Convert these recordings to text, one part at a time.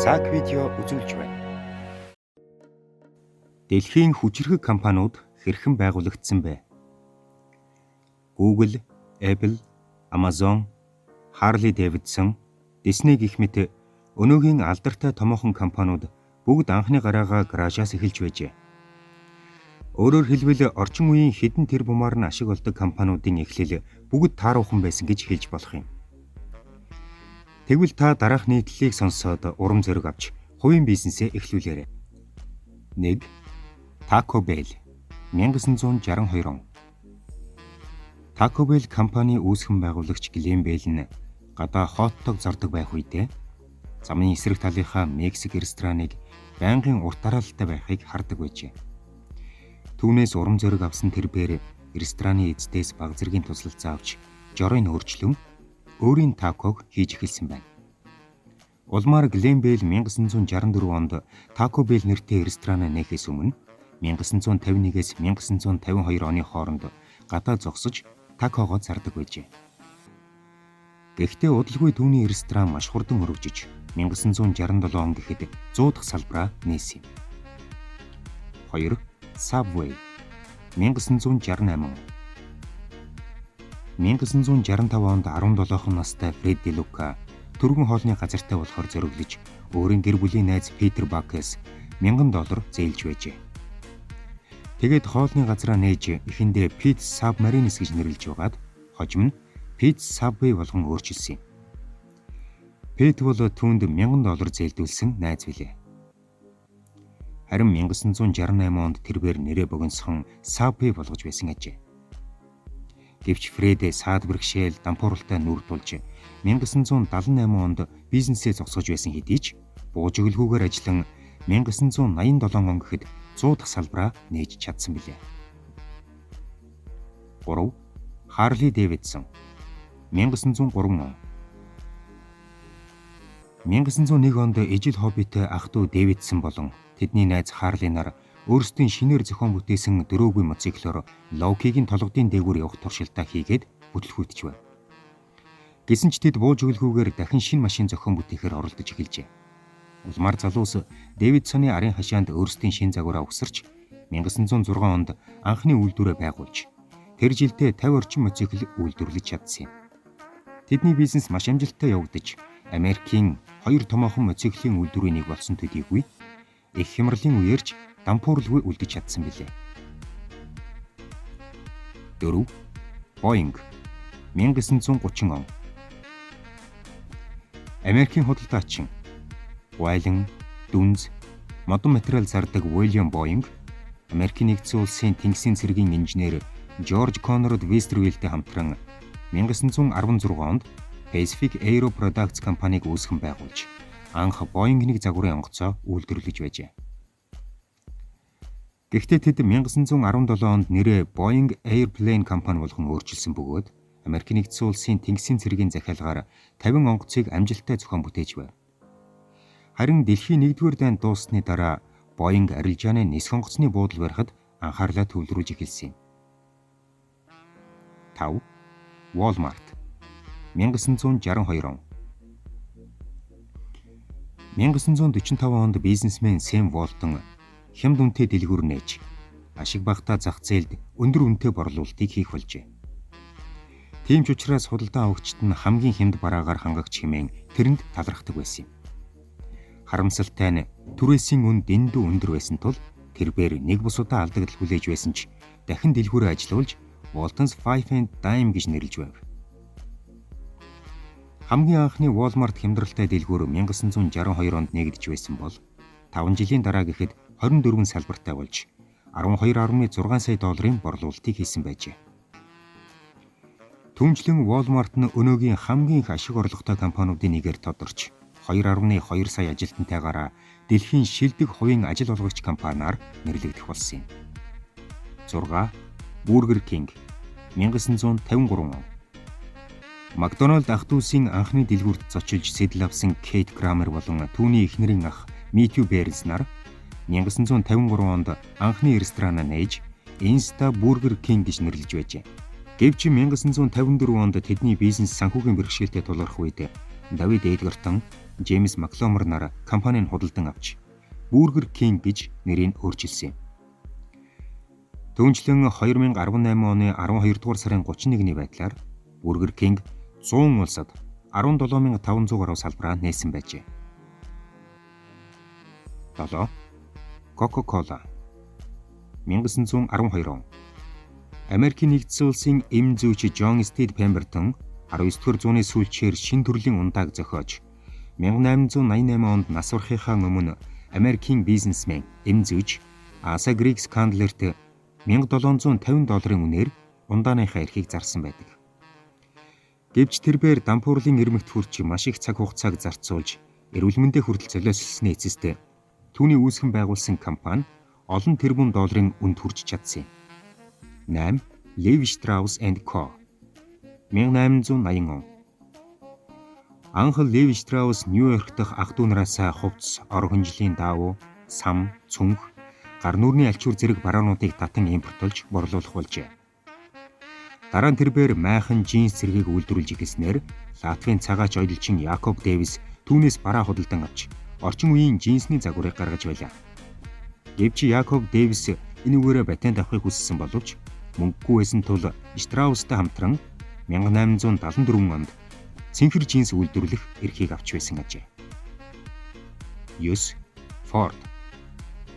Сак видео үзүүлж байна. Дэлхийн хүчирхэг компаниуд хэрхэн байгуулагдсан бэ? Google, Apple, Amazon, Harley Davidson, Disney гэх мэт өнөөгийн алдартай томоохон компаниуд бүгд анхны гараагаа гаражаас эхэлж байжээ. Өөрөөр хэлбэл, орчин үеийн хэдэн тэрбумаар нь ашиг олдог компаниудын эхлэл бүгд тааруухан байсан гэж хэлж болох юм. Тэгвэл та дараах нийтлэлийг сонсоод урам зориг авч хувийн бизнесээ эхлүүлээрэй. 1. Taco Bell, 1962 он. Taco Bell компани үүсгэн байгуулагч Glen Bell нь гадаа хот-дог зардаг байх үедээ замын эсрэг талынхаа Мексик рестораныг байнгын урт дараалалтай байхыг хардаг байжээ. Түүнээс урам зориг авсан тэрбээр рестораны эздээс бага зэргийн туслалцаа авч жорыг өөрчлөн өөрийн таког хийж эхэлсэн байна. Улмаар Glen Bell 1964 онд Taco Bell нэртэй ресторанаа нээхээс өмнө 1951-ээс 1952 оны хооронд гадаа зогсож такогоо зардаг байжээ. Гэхдээ удалгүй түүний ресторан маш хурдан өргөжиж, 1967 он гэхэд 100 дахь салбараа нээсэн юм. 2. Subway, 1968 он. 1965 онд 17 настай Фред Делука түргэн хоолны газартай болохоор зориглож өөрийн гэр бүлийн найз Питер Бакес 1000 доллар зээлж байжээ. Тэгээд хоолны газраа нээж, эхэндээ Pete Submarines гэж нэрлэж байгаад хожим нь Pete Subway болгон өөрчилсөн юм. Пит бол түүнд 1000 доллар зээлдүүлсэн найз билээ. Харин 1968 онд тэрбээр нэрээ богиносхон Subway болгож байсан ажээ. Гэвч Фред саад бэрхшээл, дампууралтай нүүр тулж 1978 онд бизнесээ зогсоож байсан хэдий ч бууж өгөлгүйгээр ажиллан 1987 он гэхэд 100 дахь салбараа нээж чадсан билээ. 3. Harley Davidson, 1903 он. 1901 онд ижил хоббитой ах дүү Дэвидсон болон тэдний найз Харли нар өөрсдийн шинээр зохион бүтээсэн дөрөөгүй мотоциклоор Локигийн толгодын дээгүүр явах туршилтаа хийгээд бүтлгүүтж байв. Гэсэн ч тэд бууж өгөлгүйгээр дахин шинэ машин зохион бүтээхээр оролдож эхэлжээ. Улмаар залуус Дэвидсоны арын хашаанд өөрсдийн шинэ загвараа угсарч, 1906 онд анхны үйлдвэрээ байгуулж, тэр жилдээ 50 орчим мотоцикл үйлдвэрлэж чадсан юм. Тэдний бизнес маш амжилттай явагдаж, Америкийн хоёр томоохон мотоциклийн үйлдвэрийн нэг болсон төдийгүй их хямралын үеэр ч дампуурлгүй үлдэж чадсан билээ. 4. Boeing, 1930 он. Америкийн худалдаачин, гуайлан, дүнз, модон материал зардаг Уильям Боинг Америкийн нэгдсэн улсын тэнгисийн цэргийн инженер Жорж Конрад Вестервилдтэй хамтран 1916 онд Pacific Aero Products компанийг үүсгэн байгуулж, анх Boeing нэг загварын онгоцоо үйлдвэрлэж байжээ. Гэхдээ тэд 1917 онд нэрээ Boeing Airplane компани болгон өөрчилсөн бөгөөд Америк нэгдсэн улсын тэнгисийн цэргийн захиалгаар 50 онгоцыг амжилттай зохион бүтээж байв. Харин дэлхийн нэгдүгээр дайн дууссаны дараа Boeing арилжааны нисэх онгоцны буудал барихад анхаарлаа төвлөрүүлж эхэлсэн юм. 5. Walmart, 1962 он. 1945 онд бизнесмен Сэм Волтон хямд үнэтэй дэлгүүр нээж, ашиг багатай зах зээлд өндөр үнэтэй борлуулалтыг хийх болжээ. Тийм ч учраас худалдан авагчид нь хамгийн хямд бараагаар хангагч хэмээн тэрэнд талархдаг байсан юм. Харамсалтай нь түрээсийн үн дэндүү өндөр байсан тул тэрбээр нэг бус удаа алдагдал хүлээж байсан ч дахин дэлгүүрээ ажилуулж, Walton's Five and Dime гэж нэрлэж байв. Хамгийн анхны Walmart хямдралтай дэлгүүр 1962 онд нээгдэж байсан бол 5 жилийн дараа гэхэд 24 салбартай болж 12.6 сая долларын борлуулалтыг хийсэн байжээ. Түүнчлэн Walmart нь өнөөгийн хамгийн их ашиг орлоготой компаниудын нэгээр тодорч, 2.2 сая ажилтнтайгаараа дэлхийн шилдэг хувийн ажил олгогч компаниар нэрлэгдэх болсон юм. 6. Burger King, 1953 он. Макдоналд ах дүүсийн анхны дэлгүүрт зочилж сэдэл авсан Кейт Крамер болон түүний эхнэрийн ах Мэтью Бернс нар 1953 онд анхны ресторанаа нээж, Insta Burger King гэж нэрлэж байжээ. Гэвч 1954 онд тэдний бизнес санхүүгийн бэрхшээлтэй тулгарх үед Давид Эдгартон Джеймс Макломер нар компаниг худалдан авч Burger King гэж нэрийг өөрчилсөн юм. Түүнчлэн 2018 оны 12 дугаар сарын 31-ний байдлаар Burger King 100 улсад 17,500 гаруй салбараа нээсэн байжээ. 7. Coca-Cola 1912 он. Америкийн нэгдсэн улсын эм зүйч Джон Стид Пембертон 19-р зууны сүүлчээр шинэ төрлийн ундааг зохиож 1888 онд нас барахынхаа өмнө Америкийн бизнесмен эм зүйч Аса Григс Кандлерт 1750 долларын үнээр ундааныхаа эрхийг зарсан байдаг. Гэвч тэрбээр дампуурлын ирмэгт хүрч маш их цаг хугацааг зарцуулж эрүүл мэндээ хүртэл золиослсны эцэст түүний үүсгэн байгуулсан компани олон тэрбум долларын үнд хүрч чадсан юм. 8. Levi Strauss and Co. 1880 он. Анх Леви Штраус Нью-Йорк дахь ах дүү нараасаа хувцас, оргонжлын даавуу, сам, цүнх, гар нүрний альчуур зэрэг бараануудыг татан импортлож борлуулах болжээ. Дараа нь тэрбээр майхан джинс зэргийг үйлдвэрлэж эхэлснээр Латвийн цагаач оёлчин Якоб Дэвис түүнээс бараа худалдан авч орчин үеийн джинсний загварыг гаргаж байлаа. Гэвч Якоб Дэвис энэ үгээрээ патент авахыг хүссэн боловч мөнгөгүй байсан тул Штраустай хамтран 1874 онд цэнхэр джинс үйлдвэрлэх эрхийг авч байсан ажээ. 9. Ford.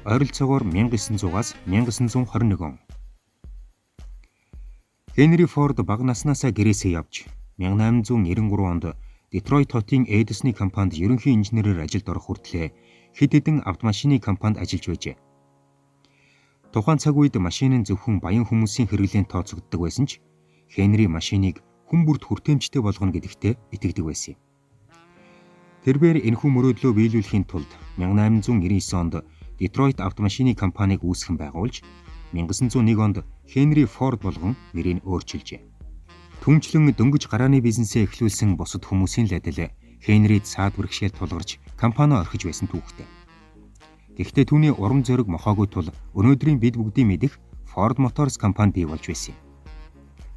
Ойролцоогоор 1900-аас 1921 он. Хенри Форд бага наснаасаа гэрээсээ явж 1893 онд Детройт хотын Эдисоны компанид ерөнхий инженерээр ажилд орох хүртлээр хэд хэдэн автомашины компанид ажиллаж байжээ. Тухайн цаг үед машин нь зөвхөн баян хүмүүсийн хэрэглээнд тооцогддог байсан ч Хенри машиныг хүн бүрт хүртээмжтэй болгоно гэдэгтээ итгэдэг байсан юм. Тэрбээр энэхүү мөрөөдлөө биелүүлэхийн тулд 1899 онд Детройт автомашины компаниг үүсгэн байгуулж 1901 онд Хенри Форд болгон нэрийг өөрчилжээ. Түүнчлэн дөнгөж гарааны бизнесээ эхлүүлсэн бусад хүмүүсийн л адил Хенрид саад бэрхшээл тулгарч компаниа орхиж байсан түүхтэй. Гэхдээ түүний урам зориг мохоогүй тул өнөөдрийн бид бүгдийн мэдэх Ford Motors компани бий болж байсан юм.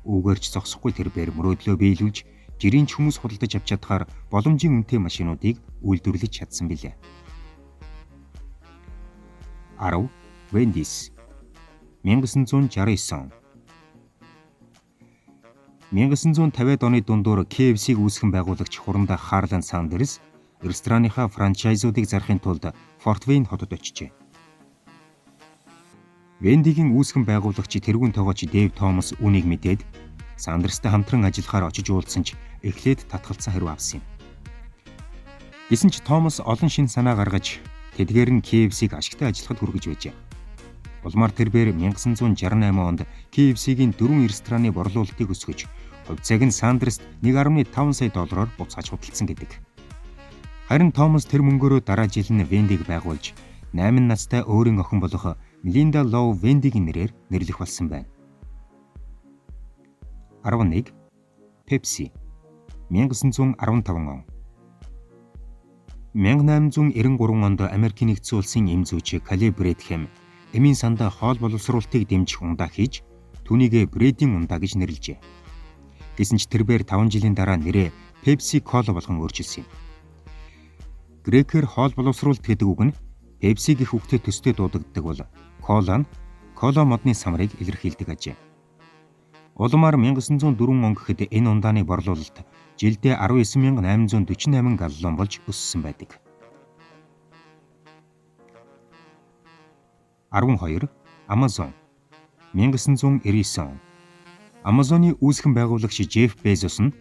Үүгээр ч зогсохгүй тэрбээр мөрөөдлөө биелүүлж жирийн ч хүмүүс худалдаж авч чадахаар боломжийн үнэтэй машинуудыг үйлдвэрлэж чадсан билээ. 10. Wendy's 1969 он. 1950-ад оны дундуур KFC-г үүсгэн байгуулагч хурандаа Харлан Сандерс рестораныхаа франчайзуудыг зарахын тулд Форт Вейн хотод очжээ. Вендигийн үүсгэн байгуулагч тэргүүн тогооч Дэйв Томас үүнийг мэдээд Сандерстай хамтран ажиллахаар очиж уулзсан ч эхлээд татгалзсан хариу авсан юм. Гэсэн ч Томас олон шинэ санаа гаргаж тэдгээр нь KFC-г ашигтай ажиллахад хүргэж байжээ. Улмаар тэрбээр 1968 онд KFC-гийн дөрвөн рестораны борлуулалтыг өсгөж хувьцааг нь Сандерст 1.5 сая доллараар буцааж худалдсан гэдэг. Харин Томас тэр мөнгөөрөө дараа жил нь Вендиг байгуулж 8 настай өөрийн охин болох Мелинда Лоу Вендигийн нэрээр нэрлэх болсон байна. 11. Pepsi 1915 он. 1893 онд Америкийн нэгдсэн улсын эм зүйч Калеб Брэдхэм эмийн сандаа хоол боловсруулалтыг дэмжих ундаа хийж түүнийг Брэдийн ундаа гэж нэрлэжээ. Гэсэн ч тэрбээр 5 жилийн дараа нэрээ Pepsi Cola болгон өөрчилсөн юм. Грекээр хоол боловсруулалт гэдэг үг нь Pepsi гэх үгтэй төстэй дуудагддаг бол Cola нь кола модны самрыг илэрхийлдэг ажээ. Улмаар 1904 он гэхэд энэ ундааны борлуулалт жилдээ 19848 галлон болж өссөн байдаг. 12. Amazon 1999 он. Amazon-ы үүсгэн байгуулагч Джефф Безос нь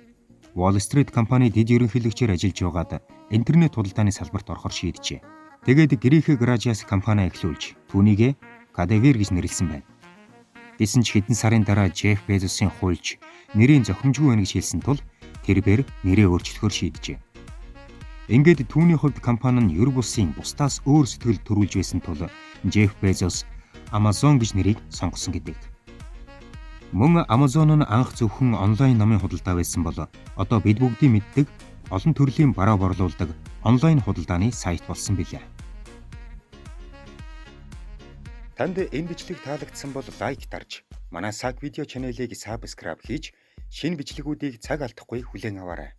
Wall Street компани дэд ерөнхийлөгчөөр ажиллаж байгаад интернет худалдааны салбарт орохоор шийджээ. Тэгээд гэрийнхээ гаражаас компани эхлүүлж түүнийг Кадавер гэж нэрлэсэн байна. Гэсэн ч хэдэн сарын дараа Джефф Безосын хуульч нэрийн зохимжгүй байна гэж хэлсэн тул тэрбээр нэрээ өөрчлөхөөр шийджээ. Ингээд түүний хувьд компани нь ер бусын бусдаас өөр сэтгэл төрүүлж байсан тул Джефф Безос Amazon гэж нэрийг сонгосон гэдэг. Мөн Amazon нь анх зөвхөн онлайн номын худалдаа байсан бол одоо бид бүгдийн мэддэг олон төрлийн бараа борлуулдаг онлайн худалдааны сайт болсон билээ. Танд энэ бичлэг таалагдсан бол лайк дарж, манай Саг видео channel-ыг subscribe хийж шинэ бичлэгүүдийг цаг алдахгүй хүлээн аваарай.